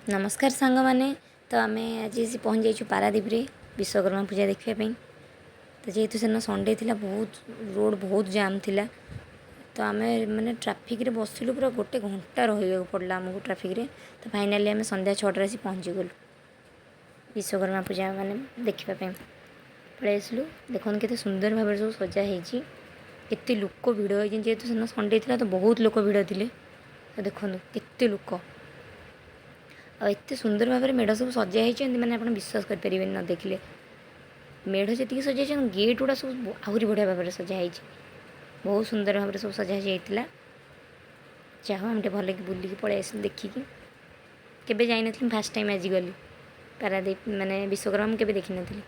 ନମସ୍କାର ସାଙ୍ଗମାନେ। ତ ଆମେ ଆଜି ଆସି ପହଞ୍ଚି ଯାଇଛୁ ପାରାଦ୍ୱୀପରେ ବିଶ୍ୱକର୍ମା ପୂଜା ଦେଖିବା ପାଇଁ। ତ ଯେହେତୁ ସେଦିନ ସଣ୍ଡେ ଥିଲା, ବହୁତ ରୋଡ଼ ବହୁତ ଜାମ୍ ଥିଲା। ତ ଆମେ ମାନେ ଟ୍ରାଫିକ୍ରେ ବସିଲୁ, ପୁରା ଗୋଟେ ଘଣ୍ଟା ରହିବାକୁ ପଡ଼ିଲା ଆମକୁ ଟ୍ରାଫିକ୍ରେ। ତ ଫାଇନାଲି ଆମେ ସନ୍ଧ୍ୟା 6ଟାରେ ଆସି ପହଞ୍ଚିଗଲୁ ବିଶ୍ୱକର୍ମା ପୂଜା ମାନେ ଦେଖିବା ପାଇଁ ପଳେଇ ଆସିଲୁ। ଦେଖନ୍ତୁ କେତେ ସୁନ୍ଦର ଭାବରେ ସବୁ ସଜା ହେଇଛି, କେତେ ଲୋକ ଭିଡ଼ ହେଇଛନ୍ତି। ଯେହେତୁ ସେଦିନ ସଣ୍ଡେ ଥିଲା, ତ ବହୁତ ଲୋକ ଭିଡ଼ ଥିଲେ। ତ ଦେଖନ୍ତୁ କେତେ ଲୋକ ଆଉ ଏତେ ସୁନ୍ଦର ଭାବରେ ମେଢ଼ ସବୁ ସଜା ହେଇଛନ୍ତି, ମାନେ ଆପଣ ବିଶ୍ୱାସ କରିପାରିବେନି ନ ଦେଖିଲେ। ମେଢ଼ ଯେତିକି ସଜା ହେଇଛନ୍ତି, ଗେଟ୍ ଗୁଡ଼ା ସବୁ ଆହୁରି ବଢ଼ିଆ ଭାବରେ ସଜା ହେଇଛି। ବହୁତ ସୁନ୍ଦର ଭାବରେ ସବୁ ସଜା ହେଇଯାଇଥିଲା। ଯାହା ହଉ, ଆମେ ଟିକେ ଭଲକି ବୁଲିକି ପଳେଇ ଆସିଲୁ ଦେଖିକି। କେବେ ଯାଇନଥିଲି, ମୁଁ ଫାର୍ଷ୍ଟ ଟାଇମ୍ ଆଜି ଗଲି ପାରାଦ୍ୱୀପ। ମାନେ ବିଶ୍ୱକର୍ମା ମୁଁ କେବେ ଦେଖିନଥିଲି।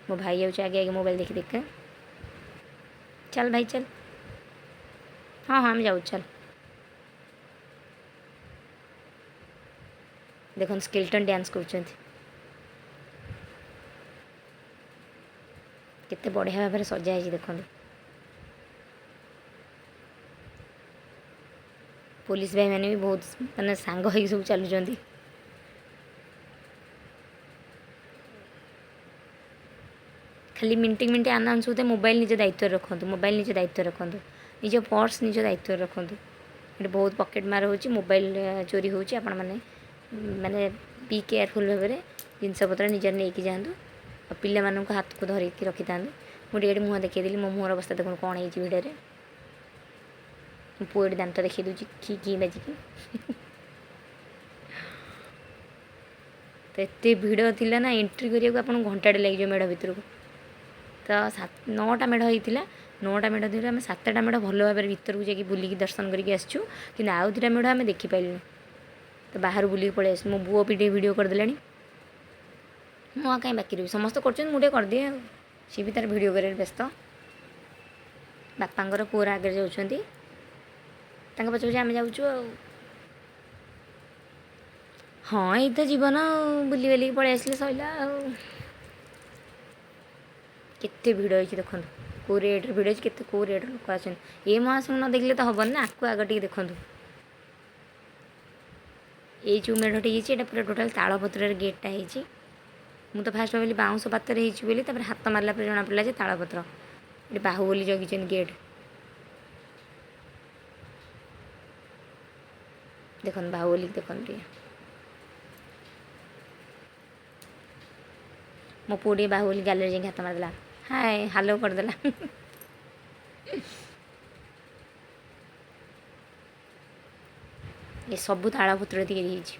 ମୋ ଭାଇ ଯାଉଛି ଆଗେ ଆଗେ ମୋବାଇଲ ଦେଖି ଦେଖା। ଚାଲ ଭାଇ ଚାଲ। ହଁ ହଁ, ଆମେ ଯାଉଛୁ, ଚାଲ। ଦେଖନ୍ତୁ, ସ୍କେଲଟନ୍ ଡ୍ୟାନ୍ସ କରୁଛନ୍ତି। କେତେ ବଢ଼ିଆ ଭାବରେ ସଜା ହେଇଛି ଦେଖନ୍ତୁ। ପୋଲିସ ଭାଇମାନେ ବି ବହୁତ ମାନେ ସାଙ୍ଗ ହେଇକି ସବୁ ଚାଲୁଛନ୍ତି। ଖାଲି ମିନିଟ୍ ମିନିଟ୍ ଆନାଉନ୍ସ ହେଉଥାଏ, ମୋବାଇଲ ନିଜ ଦାୟିତ୍ୱରେ ରଖନ୍ତୁ, ମୋବାଇଲ ନିଜ ଦାୟିତ୍ୱରେ ରଖନ୍ତୁ, ନିଜ ପର୍ସ ନିଜ ଦାୟିତ୍ୱରେ ରଖନ୍ତୁ। ଏଠି ବହୁତ ପକେଟ୍ ମାର ହେଉଛି, ମୋବାଇଲ ଚୋରି ହେଉଛି। ଆପଣମାନେ ମାନେ ବି କେୟାରଫୁଲ୍ ଭାବରେ ଜିନିଷପତ୍ର ନିଜର ନେଇକି ଯାଆନ୍ତୁ ଆଉ ପିଲାମାନଙ୍କୁ ହାତକୁ ଧରିକି ରଖିଥାନ୍ତୁ। ମୁଁ ଟିକେ ଏଠି ମୁହଁ ଦେଖେଇଦେଲି। ମୋ ମୁହଁର ଅବସ୍ଥା ଦେଖନ୍ତୁ କ'ଣ ହେଇଛି ଭିଡ଼ିଓରେ। ମୋ ପୁଅ ଏଠି ଦାନ୍ତ ଦେଖେଇ ଦେଉଛି ଖି ଖି ବାଜିକି। ତ ଏତେ ଭିଡ଼ ଥିଲା ନା, ଏଣ୍ଟ୍ରି କରିବାକୁ ଆପଣଙ୍କୁ ଘଣ୍ଟାଟେ ଲାଗିଯିବ ମେଢ଼ ଭିତରକୁ। ତ 9ଟା ମେଢ଼ ହେଇଥିଲା। 9ଟା ମେଢ଼ ଭିତରୁ ଆମେ 7ଟା ମେଢ଼ ଭଲ ଭାବରେ ଭିତରକୁ ଯାଇକି ବୁଲିକି ଦର୍ଶନ କରିକି ଆସିଛୁ, କିନ୍ତୁ ଆଉ 2ଟା ମେଢ଼ ଆମେ ଦେଖିପାରିଲୁନି। ତ ବାହାରୁ ବୁଲିକି ପଳେଇ ଆସିଲୁ। ମୋ ପୁଅ ବି ଟିକେ ଭିଡ଼ିଓ କରିଦେଲାଣି। ମୁଁ ଆଉ କାହିଁ ବାକି ରହିବି? ସମସ୍ତେ କରୁଛନ୍ତି, ମୁଁ ଟିକେ କରିଦିଏ। ଆଉ ସିଏ ବି ତାର ଭିଡ଼ିଓ କରିବାରେ ବ୍ୟସ୍ତ। ବାପାଙ୍କର ପୁଅର ଆଗରେ ଯାଉଛନ୍ତି, ତାଙ୍କ ପଛେ ପଛେ ଆମେ ଯାଉଛୁ। ଆଉ ହଁ, ଏଇ ତ ଜୀବନ। ଆଉ ବୁଲି ବାଲିକି ପଳେଇ ଆସିଲେ ସଇଲା। ଆଉ କେତେ ଭିଡ଼ ହେଇଛି ଦେଖନ୍ତୁ, କେଉଁ ରେଟ୍ରେ ଭିଡ଼ ହେଇଛି, କେତେ କେଉଁ ରେଟ୍ର ଲୋକ ଆସନ୍ତି। ଏ ମହାଶୟଙ୍କୁ ନ ଦେଖିଲେ ତ ହେବନି ନା। ଆକୁ ଆଗ ଟିକେ ଦେଖନ୍ତୁ। ଏଇ ଯେଉଁ ମେଢ଼ଟି ହେଇଛି, ଏଇଟା ପୁରା ଟୋଟାଲ୍ ତାଳପତ୍ରରେ ଗେଟ୍ଟା ହେଇଛି। ମୁଁ ତ ଫାଷ୍ଟ ଭାବିଲି ବାଉଁଶ ପାତରେ ହେଇଛି ବୋଲି, ତାପରେ ହାତ ମାରିଲା ପରେ ଜଣାପଡ଼ିଲା ଯେ ତାଳପତ୍ର। ଏଠି ବାହୁବଲି ଜଗିଛନ୍ତି ଗେଟ୍। ଦେଖନ୍ତୁ ବାହୁବଲି, ଦେଖନ୍ତୁ ଟିକେ। ମୋ ପୁଅ ଟିକେ ବାହୁବଲି ଗାଲରେ ଯାଇକି ହାତ ମାରିଦେଲା, ହାଏ ହାଲୋ କରିଦେଲା। ଏ ସବୁ ତାଳପତ୍ର ତିଆରି ହେଇଛି।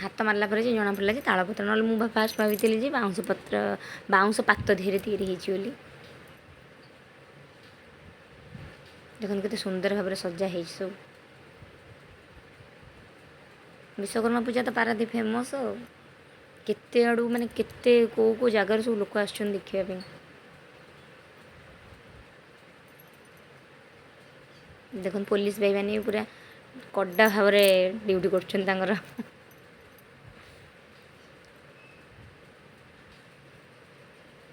ହାତ ମାରିଲା ପରେ ଯେ ଜଣାପଡ଼ିଲା ଯେ ତାଳପତ୍ର, ନହେଲେ ମୁଁ ଫାଷ୍ଟ ଭାବିଥିଲି ଯେ ବାଉଁଶ ପତ୍ର, ବାଉଁଶ ପାତ ଦେହରେ ତିଆରି ହେଇଛି ବୋଲି। ଦେଖନ୍ତୁ କେତେ ସୁନ୍ଦର ଭାବରେ ସଜା ହେଇଛି ସବୁ। ବିଶ୍ୱକର୍ମା ପୂଜା ତ ପାରାଦ୍ୱୀପ ଫେମସ୍। ଆଉ କେତେ ଆଡ଼ୁ, ମାନେ କେତେ କେଉଁ କେଉଁ ଜାଗାରୁ ସବୁ ଲୋକ ଆସୁଛନ୍ତି ଦେଖିବା ପାଇଁ। ଦେଖନ୍ତୁ, ପୋଲିସ ଭାଇମାନେ ବି ପୁରା କଡ଼ା ଭାବରେ ଡ୍ୟୁଟି କରୁଛନ୍ତି ତାଙ୍କର।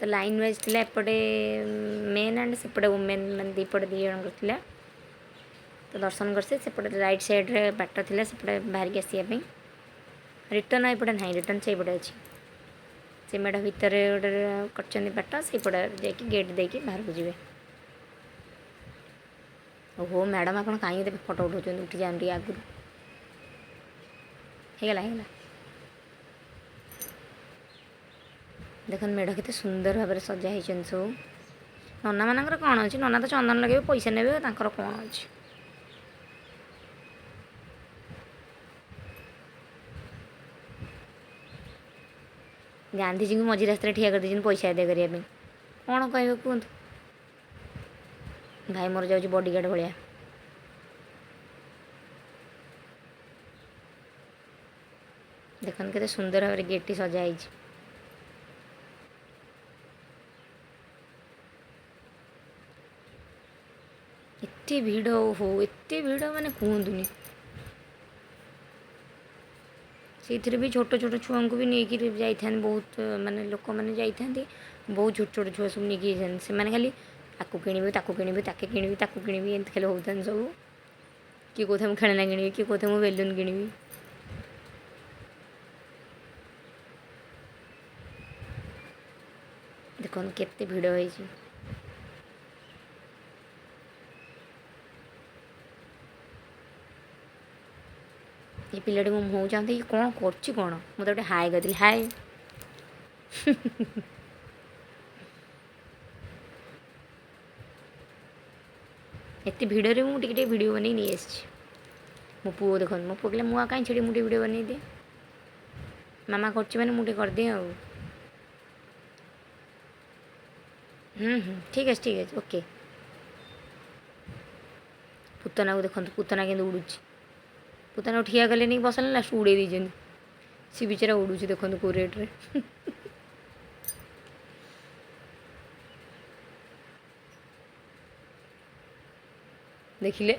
ତ ଲାଇନ୍ ୱାଇଜ୍ ଥିଲା, ଏପଟେ ମେନ୍ ଆଣ୍ଡ ସେପଟେ ଓମେନ୍, ମାନେ ଦୁଇପଟେ ଦୁଇ ଜଣଙ୍କର ଥିଲା। ତ ଦର୍ଶନ କରିছে, ସେପଟେ ରାଇଟ୍ ସାଇଡ଼୍ରେ ବାଟ ଥିଲା ସେପଟେ ବାହାରିକି ଆସିବା ପାଇଁ। ରିଟର୍ନ ଏପଟେ ନାହିଁ, ରିଟର୍ନ ସେଇପଟେ ଅଛି। ସେ ମେଢ଼ ଭିତରେ ଗୋଟେ କରିଛନ୍ତି ବାଟ, ସେଇପଟେ ଯାଇକି ଗେଟ୍ ଦେଇକି ବାହାରକୁ ଯିବେ। ଓହୋ ମ୍ୟାଡ଼ାମ୍, ଆପଣ କାହିଁକି ତେବେ ଫଟୋ ଉଠାଉଛନ୍ତି? ଉଠି ଯାଆନ୍ତୁ ଟିକେ ଆଗରୁ। ହେଇଗଲା, ହେଇଗଲା। ଦେଖନ୍ତୁ ମେଢ଼ କେତେ ସୁନ୍ଦର ଭାବରେ ସଜା ହେଇଛନ୍ତି ସବୁ। ନନାମାନଙ୍କର କ'ଣ ଅଛି? ନନା ତ ଚନ୍ଦନ ଲଗେଇବେ, ପଇସା ନେବେ, ତାଙ୍କର କ'ଣ ଅଛି? ଗାନ୍ଧିଜୀଙ୍କୁ ମଝି ରାସ୍ତାରେ ଠିଆ କରିଦେଇଛନ୍ତି ପଇସା ଆଦାୟ କରିବା ପାଇଁ। କ'ଣ କହିବେ କୁହନ୍ତୁ? ଭାଇ ମୋର ଯାଉଛି ବଡ଼ିଗାର୍ଡ଼ ଭଳିଆ। ଦେଖନ୍ତୁ କେତେ ସୁନ୍ଦର ଭାବରେ ଗେଟ୍ଟି ସଜା ହେଇଛି। ଏତେ ଭିଡ଼ ହଉ, ଏତେ ଭିଡ଼ ମାନେ କୁହନ୍ତୁନି। ସେଇଥିରେ ବି ଛୋଟ ଛୋଟ ଛୁଆଙ୍କୁ ବି ନେଇକି ଯାଇଥାନ୍ତି ବହୁତ, ମାନେ ଲୋକମାନେ ଯାଇଥାନ୍ତି। ବହୁତ ଛୋଟ ଛୋଟ ଛୁଆ ସବୁ ନେଇକି ଯାଇଥାନ୍ତି। ସେମାନେ ଖାଲି ଆକୁ କିଣିବି, ତାକୁ କିଣିବି, ତାକେ କିଣିବି, ତାକୁ କିଣିବି, ଏମିତି ଖାଲି ହେଉଥାନ୍ତି ସବୁ। କିଏ କହୁଥାଏ ମୁଁ ଖେଳନା କିଣିବି, କିଏ କହୁଥାଏ ମୁଁ ବେଲୁନ୍ କିଣିବି। ଦେଖନ୍ତୁ କେତେ ଭିଡ଼ ହେଇଛି। ଏ ପିଲାଟି ମୋ ମୁହଁକୁ ଚାହୁଁଥାଏ କି କ'ଣ କରୁଛି କ'ଣ। ମୁଁ ତାକୁ ଗୋଟେ ହାଏ କରିଦେଲି, ହାଏ। ଏତେ ଭିଡ଼ରେ ମୁଁ ଟିକେ ଟିକେ ଭିଡ଼ିଓ ବନେଇ ନେଇ ଆସିଛି। ମୋ ପୁଅ ଦେଖନ୍ତୁ, ମୋ ପୁଅ କହିଲା ମୁଁ ଆଉ କାହିଁ ଛାଡ଼ିବି, ମୁଁ ଟିକେ ଭିଡ଼ିଓ ବନେଇଦିଏ। ମାମା କରୁଛି ମାନେ ମୁଁ ଟିକେ କରିଦିଏ ଆଉ। ହୁଁ ହୁଁ, ଠିକ୍ ଅଛି ଠିକ୍ ଅଛି, ଓକେ। ପୁତନାକୁ ଦେଖନ୍ତୁ, ପୁତନା କେମିତି ଉଡ଼ୁଛି। ପୁତନାକୁ ଠିଆ କଲେନି କି ବସାଇଲେନି, ଲାଷ୍ଟ ଉଡ଼େଇ ଦେଇଛନ୍ତି। ସେ ବିଚରା ଉଡ଼ୁଛି ଦେଖନ୍ତୁ କେଉଁ ରେଟ୍ରେ। ଦେଖିଲେ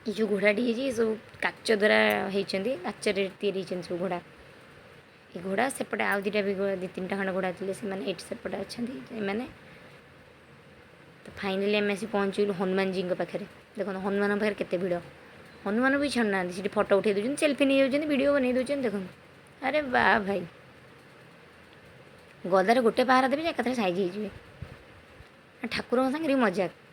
ଏ ଯେଉଁ ଘୋଡ଼ାଟି ହେଇଛି ଏ ସବୁ କାଚ ଦ୍ୱାରା ହେଇଛନ୍ତି, କାଚରେ ତିଆରି ହେଇଛନ୍ତି ସବୁ ଘୋଡ଼ା। ଏ ଘୋଡ଼ା ସେପଟେ ଆଉ ଦୁଇଟା ବି 2 3ଟା ଖଣ୍ଡେ ଘୋଡ଼ା ଥିଲେ, ସେମାନେ ଏଇଠି ସେପଟେ ଅଛନ୍ତି ଏମାନେ। ତ ଫାଇନାଲି ଆମେ ଆସି ପହଞ୍ଚିଗଲୁ ହନୁମାନଜୀଙ୍କ ପାଖରେ। ଦେଖନ୍ତୁ ହନୁମାନଙ୍କ ପାଖରେ କେତେ ଭିଡ଼, ହନୁମାନ ବି ଛାଡ଼ୁନାହାନ୍ତି, ସେଠି ଫଟୋ ଉଠେଇ ଦେଉଛନ୍ତି, ସେଲ୍ଫି ନେଇଯାଉଛନ୍ତି, ଭିଡ଼ିଓ ବନେଇ ଦେଉଛନ୍ତି। ଦେଖନ୍ତୁ, ଆରେ ବା ଭାଇ, ଗଦାରେ ଗୋଟେ ପାହାରା ଦେବେ ଯେ ଏକାଥରେ ସାଇଜ୍ ହେଇଯିବେ। ଠାକୁରଙ୍କ ସାଙ୍ଗରେ ବି ମଜାକ।